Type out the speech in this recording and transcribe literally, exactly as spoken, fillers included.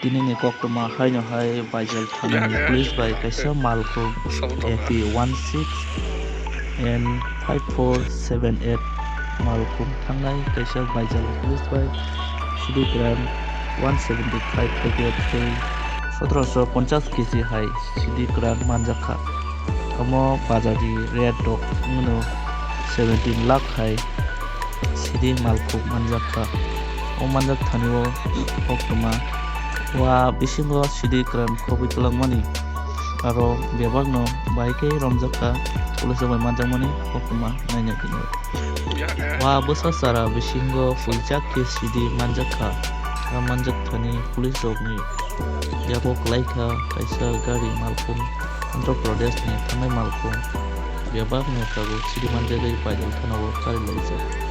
Tini ni koktwma haino hai Baijal thana ni police bai kaisa malkhung A P one six N five four seven eight malkhung thangnai kaisa Baijal police bai sidi gram one seventy five packet tei sotoroso ponchas kg hai sidi gram manjakha. Omo bazar ni rate rok wngno seventeen lakh hai sidi malkhung manjakha. O manjak thani o koktwma wa bisingo sidi gram khobwi twlangmani aro bebakno bahai khe romjakha police rok bai manjakmani koktwma naina khe. Wa bwsa chara bisingo puijak khe sidi manjakha. A manjak thani police rokni yago kwlaikha kaisa gari malkhung Andhra Pradesh ni thangnai malkhung bebakno tabuk sidi manjagwi Baijal thana o karilaijak.